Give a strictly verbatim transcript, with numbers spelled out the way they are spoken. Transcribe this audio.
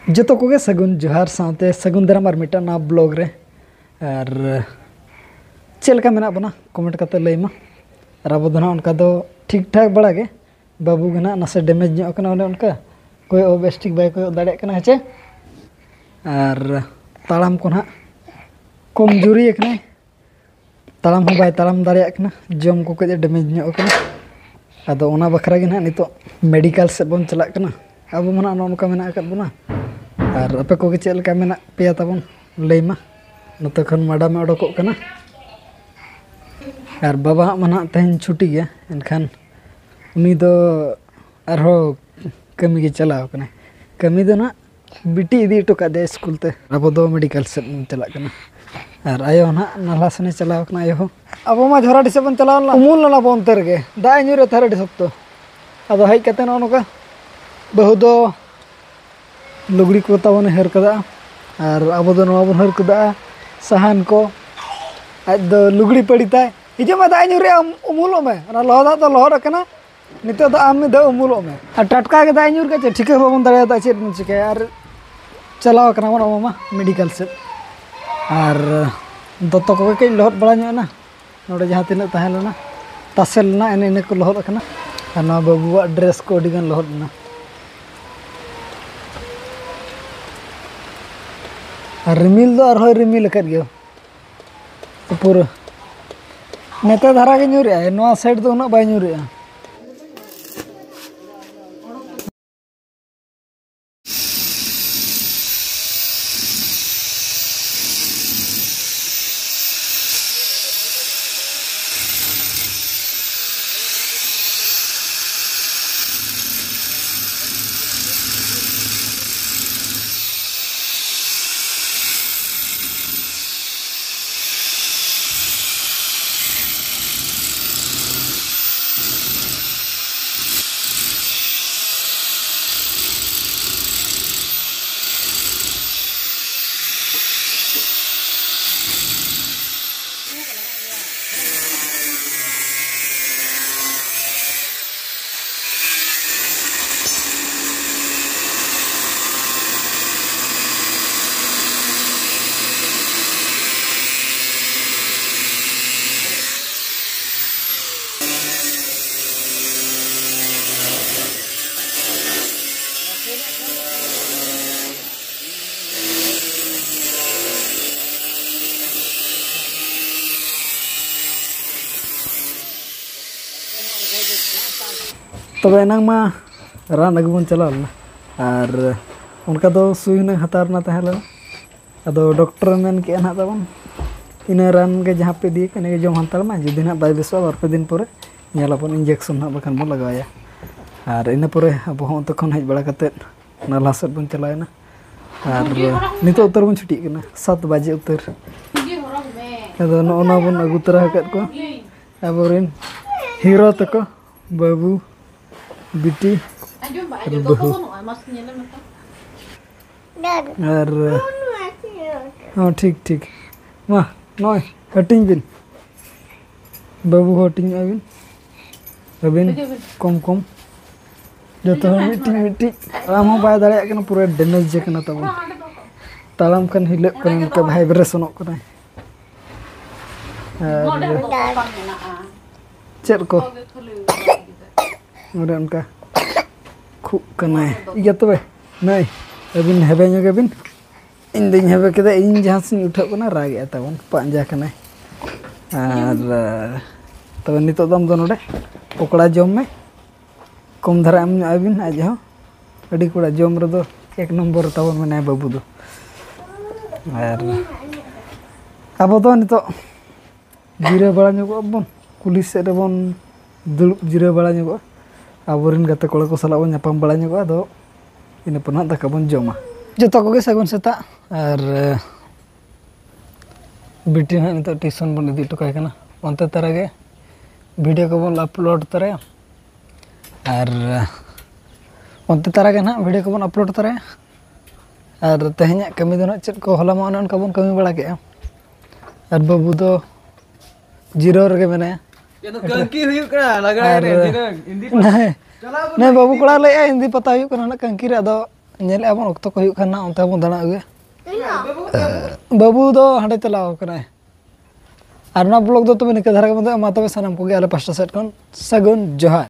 ᱡᱚᱛᱚ ᱠᱚᱜᱮ ᱥᱟᱹᱜᱩᱱ ᱡᱚᱦᱟᱨ ᱥᱟᱶᱛᱮ ᱥᱟᱹᱜᱩᱱ ᱫᱟᱨᱟᱢ ᱟᱨ ᱢᱤᱫᱴᱟᱝ ᱱᱟᱣᱟ ᱵᱞᱚᱜ ᱨᱮ᱾ ᱟᱨ ᱪᱮᱫ ᱞᱮᱠᱟ ᱢᱮᱱᱟᱜ ᱵᱚᱱᱟ ᱠᱚᱢᱮᱱᱴ ᱠᱟᱛᱮ ᱞᱟᱹᱭ ᱢᱟ᱾ ᱟᱨ ᱟᱵᱚ ᱫᱚ ᱱᱟᱦᱟᱜ ᱚᱱᱠᱟ ᱫᱚ ᱴᱷᱤᱠ ᱴᱷᱟᱠ ᱵᱟᱲᱟ ᱜᱮ᱾ ᱵᱟᱹᱵᱩ ᱜᱮ ᱱᱟᱦᱟᱜ ᱱᱟᱥᱮ ᱰᱮᱢᱮᱡᱽ ᱧᱚᱜ ᱟᱠᱟᱱᱟ, ᱚᱱᱮ ᱚᱱᱠᱟ ᱠᱚᱭᱚᱜ ᱵᱮᱥ ᱴᱷᱤᱠ ᱵᱟᱭ ᱠᱚᱭᱚᱜ ᱫᱟᱲᱮᱭᱟᱜ ᱠᱟᱱᱟ, ᱦᱮᱸ ᱪᱮ? ᱟᱨ ᱛᱟᱲᱟᱢ ᱠᱚ ᱱᱟᱦᱟᱜ ᱠᱚᱢᱡᱩᱨᱤ ᱟᱠᱟᱱᱟᱭ, ᱛᱟᱲᱟᱢ ᱦᱚᱸ ᱵᱟᱭ ᱛᱟᱲᱟᱢ ᱫᱟᱲᱮᱭᱟᱜ ᱠᱟᱱᱟ, ᱡᱚᱢ ᱠᱚ ᱠᱟᱹᱡ ᱮ ᱰᱮᱢᱮᱡᱽ ᱧᱚᱜ ᱟᱠᱟᱱᱟ᱾ ᱟᱫᱚ ᱚᱱᱟ ᱵᱟᱠᱷᱨᱟ ᱜᱮ ᱱᱟᱦᱟᱜ ᱱᱤᱛᱚᱜ ᱢᱮᱰᱤᱠᱮᱞ ᱥᱮᱫ ᱵᱚᱱ ᱪᱟᱞᱟᱜ ᱠᱟᱱᱟ᱾ ᱟᱵᱚ ᱢᱟ ᱱᱟᱦᱟᱜ ᱱᱚᱜᱼᱚ ᱱᱚᱝᱠᱟ ᱢᱮᱱᱟᱜ ᱟᱠᱟᱫ ᱵᱚᱱᱟ᱾ ᱟᱨ ᱟᱯᱮ ᱠᱚᱜᱮ ᱪᱮᱫ ᱞᱮᱠᱟ ᱢᱮᱱᱟᱜ ᱯᱮᱭᱟ ᱛᱟᱵᱚᱱ ᱞᱟᱹᱭ ᱢᱟ᱾ ᱱᱚᱛᱮ ᱠᱷᱚᱱ ᱢᱟᱰᱟᱢᱮ ᱚᱰᱚᱠᱚᱜ ᱠᱟᱱᱟ᱾ ᱟᱨ ᱵᱟᱵᱟ ᱦᱟᱸᱜ ᱢᱟ ᱱᱟᱦᱟᱜ ᱛᱮᱦᱮᱧ ᱪᱷᱩᱴᱤ ᱜᱮᱭᱟ, ᱮᱱᱠᱷᱟᱱ ᱩᱱᱤ ᱫᱚ ᱟᱨᱦᱚᱸ ᱠᱟᱹᱢᱤ ᱜᱮ ᱪᱟᱞᱟᱣ ᱠᱟᱱᱟᱭ᱾ ᱠᱟᱹᱢᱤ ᱫᱚ ᱱᱟᱦᱟᱜ ᱵᱤᱴᱤ ᱤᱫᱤ ᱦᱚᱴᱚ ᱠᱟᱫᱮᱭᱟ ᱥᱠᱩᱞ ᱛᱮ᱾ ᱟᱵᱚ ᱫᱚ ᱢᱮᱰᱤᱠᱮᱞ ᱥᱮᱫ ᱵᱚᱱ ᱪᱟᱞᱟᱜ ᱠᱟᱱᱟ᱾ ᱟᱨ ᱟᱭᱳ ᱦᱚᱸ ᱱᱟᱦᱟᱜ ᱱᱟᱞᱦᱟ ᱥᱮᱱᱮ ᱪᱟᱞᱟᱣ ᱠᱟᱱᱟ, ᱟᱭᱳ ᱦᱚᱸ᱾ ᱟᱵᱚ ᱢᱟ ᱡᱷᱚᱨᱟᱰᱤ ᱥᱮᱫ ᱵᱚᱱ ᱪᱟᱞᱟᱣ ᱞᱮᱱᱟ, ᱩᱢᱩᱞ ᱞᱮᱱᱟ ᱵᱚᱱ ᱚᱱᱛᱮ ᱨᱮᱜᱮ, ᱫᱟᱜ ᱮ ᱧᱩᱨᱮᱫ ᱛᱟᱦᱮᱸᱫ ᱟᱹᱰᱤ ᱥᱚᱠᱛᱚ᱾ ᱟᱫᱚ ᱦᱮᱡ ᱠᱟᱛᱮ ᱱᱚᱜᱼᱚ ᱱᱚᱝᱠᱟ ᱵᱟᱹᱦᱩ ᱫᱚ ᱞᱩᱜᱽᱲᱤ ᱠᱚ ᱛᱟᱵᱚᱱᱮ ᱦᱟᱹᱨ ᱠᱟᱫᱟ, ᱟᱨ ᱟᱵᱚ ᱫᱚ ᱱᱚᱣᱟ ᱵᱚᱱ ᱦᱟᱹᱨ ᱠᱟᱫᱟ, ᱥᱟᱦᱟᱱ ᱠᱚ᱾ ᱟᱡ ᱫᱚ ᱞᱩᱜᱽᱲᱤ ᱯᱟᱹᱲᱤ ᱛᱟᱭ᱾ ᱦᱤᱡᱩᱜ ᱢᱮ, ᱫᱟᱜ ᱮ ᱧᱩᱨᱮᱜᱼᱟ, ᱩᱢᱩᱞᱚᱜ ᱢᱮ᱾ ᱚᱱᱟ ᱞᱚᱦᱚᱫᱟᱜ ᱫᱚ ᱞᱚᱦᱚᱫ ᱟᱠᱟᱱᱟ, ᱱᱤᱛᱚᱜ ᱫᱚ ᱟᱢ ᱢᱤᱫ ᱫᱷᱟᱣ ᱩᱢᱩᱞᱚᱜ ᱢᱮ᱾ ᱟᱨ ᱴᱟᱴᱠᱟ ᱜᱮ ᱫᱟᱜ ᱮ ᱧᱩᱨ ᱠᱮᱫ ᱪᱮ, ᱴᱷᱤᱠᱟᱹ ᱦᱚᱸ ᱵᱟᱵᱚᱱ ᱫᱟᱲᱮᱭᱟᱫᱟ ᱪᱮᱫ ᱵᱚᱱ ᱪᱤᱠᱟᱹᱭᱟ᱾ ᱟᱨ ᱪᱟᱞᱟᱣ ᱟᱠᱟᱱᱟ ᱵᱚᱱ ᱟᱵᱚ ᱢᱟ ᱢᱮᱰᱤᱠᱮᱞ ᱥᱮᱫ᱾ ᱟᱨ ᱫᱚᱛᱚ ᱠᱚᱜᱮ ᱠᱟᱹᱡ ᱞᱚᱦᱚᱫ ᱵᱟᱲᱟ ᱧᱚᱜ ᱮᱱᱟ᱾ ᱱᱚᱰᱮ ᱡᱟᱦᱟᱸ ᱛᱤᱱᱟᱹᱜ ᱛᱟᱦᱮᱸ ᱞᱮᱱᱟ, ᱛᱟᱥᱮ ᱞᱮᱱᱟ, ᱮᱱᱮ ᱤᱱᱟᱹ ᱠᱚ ᱞᱚᱦᱚᱫ ᱟᱠᱟᱱᱟ᱾ ᱟᱨ ᱱᱚᱣᱟ ᱵᱟᱹᱵᱩᱣᱟᱜ ᱰᱨᱮᱥ ᱠᱚ ᱟᱹᱰᱤ ᱜᱟᱱ ᱞᱚᱦᱚᱫ ᱮᱱᱟ᱾ ᱟᱨ ᱨᱤᱢᱤᱞ ᱫᱚ ᱟᱨᱦᱚᱸᱭ ᱨᱤᱢᱤᱞ ᱟᱠᱟᱫ ᱜᱮᱭᱟ ᱯᱩᱨᱟᱹ᱾ ᱱᱮᱛᱮ ᱫᱷᱟᱨᱟ ᱜᱮ ᱧᱩᱨᱮᱜᱼᱟᱭ, ᱱᱚᱣᱟ ᱥᱟᱭᱤᱰ ᱫᱚ ᱩᱱᱟᱹᱜ ᱵᱟᱭ ᱧᱩᱨᱮᱜᱼᱟ᱾ ᱛᱚᱵᱮ ᱮᱱᱟᱝ ᱢᱟ ᱨᱟᱱ ᱟᱹᱜᱩ ᱵᱚᱱ ᱪᱟᱞᱟᱣ ᱞᱮᱱᱟ, ᱟᱨ ᱚᱱᱠᱟ ᱫᱚ ᱥᱩᱭ ᱦᱩᱱᱟᱹᱝ ᱦᱟᱛᱟᱣ ᱨᱮᱱᱟᱜ ᱛᱟᱦᱮᱸ ᱞᱮᱱᱟ᱾ ᱟᱫᱚ ᱰᱚᱠᱴᱚᱨᱮ ᱢᱮᱱ ᱠᱮᱜᱼᱟ ᱱᱟᱦᱟᱜ ᱛᱟᱵᱚᱱ, ᱤᱱᱟᱹ ᱨᱟᱱ ᱜᱮ ᱡᱟᱦᱟᱸ ᱯᱮ ᱤᱫᱤᱭᱮ ᱠᱟᱱᱟ, ᱤᱱᱟᱹ ᱜᱮ ᱡᱚᱢ ᱦᱟᱛᱟᱲ ᱢᱟ᱾ ᱡᱩᱫᱤ ᱱᱟᱦᱟᱜ ᱵᱟᱭ ᱵᱮᱥᱚᱜᱼᱟ, ᱵᱟᱨ ᱯᱮ ᱫᱤᱱ ᱯᱚᱨᱮ ᱧᱮᱞ ᱟᱵᱚᱱ, ᱤᱧᱡᱮᱠᱥᱚᱱ ᱱᱟᱦᱟᱜ ᱵᱟᱠᱷᱟᱱ ᱵᱚᱱ ᱞᱟᱜᱟᱣ ᱟᱭᱟ᱾ ᱟᱨ ᱤᱱᱟᱹ ᱯᱚᱨᱮ ᱟᱵᱚ ᱦᱚᱸ ᱚᱱᱛᱮ ᱠᱷᱚᱱ ᱦᱮᱡ ᱵᱟᱲᱟ ᱠᱟᱛᱮᱫ ᱱᱟᱞᱦᱟ ᱥᱮᱫ ᱵᱚᱱ ᱪᱟᱞᱟᱣᱮᱱᱟ᱾ ᱟᱨ ᱱᱤᱛᱚᱜ ᱩᱛᱟᱹᱨ ᱵᱚᱱ ᱪᱷᱩᱴᱤᱜ ᱠᱟᱱᱟ, ᱥᱟᱛ ᱵᱟᱡᱮ ᱩᱛᱟᱹᱨ᱾ ᱟᱫᱚ ᱱᱚᱜᱼᱚ ᱱᱚᱣᱟ ᱵᱚᱱ ᱟᱹᱜᱩ ᱛᱚᱨᱟ ᱟᱠᱟᱫ ᱠᱚᱣᱟ, ᱟᱵᱚᱨᱮᱱ ᱦᱤᱨᱳ ᱛᱟᱠᱚ, ᱵᱟᱹᱵᱩ, ᱵᱤᱴᱤ ᱟᱨ ᱵᱟᱹᱦᱩ᱾ ᱟᱨ ᱦᱚᱸ, ᱴᱷᱤᱠ, ᱴᱷᱤᱠ᱾ ᱢᱟ, ᱱᱚᱜᱼᱚᱭ ᱦᱟᱹᱴᱤᱧ ᱵᱤᱱ, ᱵᱟᱹᱵᱩ ᱦᱚᱸ ᱦᱟᱹᱴᱤᱧᱚᱜᱼᱟ ᱵᱤᱱ, ᱟᱹᱵᱤᱱ ᱠᱚᱢ ᱠᱚᱢ, ᱡᱚᱛᱚ ᱦᱚᱲ ᱢᱤᱫᱴᱤᱡ ᱢᱤᱫᱴᱤᱡ᱾ ᱟᱢ ᱦᱚᱸ ᱵᱟᱭ ᱫᱟᱲᱮᱭᱟᱜ ᱠᱟᱱᱟ, ᱯᱩᱨᱟᱹ ᱰᱮᱢᱮᱡᱽ ᱠᱟᱱᱟ ᱛᱟᱵᱚᱱ᱾ ᱛᱟᱲᱟᱢ ᱠᱷᱟᱱ ᱦᱤᱞᱟᱹᱜ ᱠᱟᱱᱟ, ᱱᱚᱝᱠᱟ ᱵᱷᱟᱭᱵᱨᱮᱥᱚᱱᱚᱜ ᱠᱟᱱᱟᱭ᱾ ᱟᱨ ᱪᱮᱫ ᱠᱚ? ᱚᱸᱰᱮ ᱚᱱᱠᱟ ᱠᱷᱩᱜ ᱠᱟᱱᱟᱭ᱾ ᱤᱭᱟᱹ ᱛᱚᱵᱮ, ᱱᱟᱹᱭ, ᱟᱹᱵᱤᱱ ᱦᱮᱵᱮ ᱧᱚᱜ ᱟᱹᱵᱤᱱ᱾ ᱤᱧ ᱫᱚᱧ ᱦᱮᱵᱮ ᱠᱮᱫᱟ, ᱤᱧ ᱡᱟᱦᱟᱸ ᱥᱮᱫ ᱤᱧ ᱩᱴᱷᱟᱹᱜ ᱠᱟᱱᱟ, ᱨᱟᱜᱮᱜᱼᱟ ᱛᱟᱵᱚᱱ, ᱯᱟᱸᱡᱟ ᱠᱟᱱᱟᱭ᱾ ᱟᱨ ᱛᱚᱵᱮ ᱱᱤᱛᱚᱜ ᱫᱚ ᱟᱢ ᱫᱚ ᱱᱚᱰᱮ ᱯᱚᱠᱚᱲᱟ ᱡᱚᱢ ᱢᱮ, ᱠᱚᱢ ᱫᱷᱟᱨᱟ ᱮᱢ ᱧᱚᱜ ᱟᱹᱵᱤᱱ᱾ ᱟᱡ ᱦᱚᱸ ᱟᱹᱰᱤ ᱠᱚᱲᱟ ᱡᱚᱢ ᱨᱮᱫᱚ ᱮᱠ ᱱᱚᱢᱵᱚᱨ ᱨᱮ ᱛᱟᱵᱚᱱ ᱢᱮᱱᱟᱭᱟ ᱵᱟᱹᱵᱩ ᱫᱚ᱾ ᱟᱨ ᱟᱵᱚ ᱫᱚ ᱱᱤᱛᱚᱜ ᱡᱤᱨᱟᱹᱣ ᱵᱟᱲᱟ ᱧᱚᱜᱚᱜ ᱟᱵᱚᱱ, ᱠᱩᱞᱦᱤ ᱥᱮᱫ ᱨᱮᱵᱚᱱ ᱫᱩᱲᱩᱵ ᱡᱤᱨᱟᱹᱣ ᱵᱟᱲᱟ ᱧᱚᱜᱚᱜᱼᱟ᱾ ᱟᱵᱚᱨᱮᱱ ᱜᱟᱛᱮ ᱠᱚᱲᱟ ᱠᱚ ᱥᱟᱞᱟᱜ ᱵᱚᱱ ᱧᱟᱯᱟᱢ ᱵᱟᱲᱟ ᱧᱚᱜᱚᱜᱼᱟ, ᱟᱫᱚ ᱤᱱᱟᱹ ᱯᱚᱨ ᱱᱟᱦᱟᱜ ᱫᱟᱠᱟ ᱵᱚᱱ ᱡᱚᱢᱟ᱾ ᱡᱚᱛᱚ ᱠᱚᱜᱮ ᱥᱟᱹᱜᱩᱱ ᱥᱮᱛᱟᱜ᱾ ᱟᱨ ᱵᱤᱴᱤ ᱱᱟᱦᱟᱜ ᱱᱤᱛᱚᱜ ᱴᱤᱭᱩᱥᱚᱱ ᱵᱚᱱ ᱤᱫᱤ ᱦᱚᱴᱚ ᱠᱟᱭ ᱠᱟᱱᱟ, ᱚᱱᱛᱮ ᱛᱟᱨᱟ ᱜᱮ ᱵᱷᱤᱰᱤᱭᱳ ᱠᱚᱵᱚᱱ ᱟᱯᱞᱳᱰ ᱛᱚᱨᱟᱭᱟ᱾ ᱟᱨ ᱚᱱᱛᱮ ᱛᱟᱨᱟ ᱜᱮ ᱱᱟᱦᱟᱜ ᱵᱷᱤᱰᱤᱭᱳ ᱠᱚᱵᱚᱱ ᱟᱯᱞᱳᱰ ᱛᱚᱨᱟᱭᱟ᱾ ᱟᱨ ᱛᱮᱦᱮᱧᱟᱜ ᱠᱟᱹᱢᱤ ᱫᱚ ᱱᱟᱦᱟᱜ ᱪᱮᱫ ᱠᱚ, ᱦᱚᱞᱟ ᱢᱟ ᱚᱱᱮ ᱚᱱᱠᱟ ᱵᱚᱱ ᱠᱟᱹᱢᱤ ᱵᱟᱲᱟ ᱠᱮᱜᱼᱟ᱾ ᱟᱨ ᱵᱟᱹᱵᱩ ᱫᱚ ᱡᱤᱨᱟᱹᱣ ᱨᱮᱜᱮ ᱢᱮᱱᱟᱭᱟ᱾ ᱠᱟᱹᱝᱠᱤ ᱦᱩᱭᱩᱜ ᱠᱟᱱᱟ ᱞᱟᱜᱽᱲᱮ ᱟᱨ ᱮᱱᱮᱡ ᱫᱷᱤᱱᱟᱹᱝ, ᱤᱱᱫᱤ ᱯᱟᱛᱟ᱾ ᱱᱮ, ᱪᱟᱞᱟᱣ ᱵᱚᱱ ᱱᱮ ᱵᱟᱹᱵᱩ ᱤᱱᱫᱤ ᱠᱚᱲᱟ ᱞᱟᱹᱭᱮᱫᱼᱟᱭ ᱤᱱᱫᱤ ᱯᱟᱛᱟ ᱦᱩᱭᱩᱜ ᱠᱟᱱᱟ ᱱᱟᱜ ᱠᱟᱹᱝᱠᱤ ᱨᱮ, ᱟᱫᱚ ᱧᱮᱞᱮᱫᱼᱟ ᱵᱚᱱ ᱚᱠᱛᱚ ᱠᱚ ᱦᱩᱭᱩᱜ ᱠᱷᱟᱱ ᱱᱟᱜ ᱚᱱᱛᱮ ᱵᱚᱱ ᱫᱟᱬᱟ ᱟᱹᱜᱩᱭᱟ᱾ ᱵᱟᱹᱵᱩ, ᱵᱟᱹᱵᱩ᱾ ᱵᱟᱹᱵᱩ ᱫᱚ ᱦᱟᱸᱰᱮ ᱪᱟᱞᱟᱣ ᱠᱟᱱᱟᱭ᱾ ᱟᱨ ᱱᱚᱣᱟ ᱵᱞᱚᱜ ᱫᱚ ᱛᱚᱵᱮ ᱱᱤᱝᱠᱟᱹ ᱫᱷᱟᱨᱟ ᱜᱮ ᱵᱚᱱ ᱫᱚᱦᱚᱭᱟ᱾ ᱢᱟ ᱛᱚᱵᱮ ᱥᱟᱱᱟᱢ ᱠᱚᱜᱮ ᱟᱞᱮ ᱯᱟᱥᱴᱟ ᱥᱮᱫ ᱠᱷᱚᱱ ᱥᱟᱹᱜᱩᱱ ᱡᱚᱦᱟᱨ᱾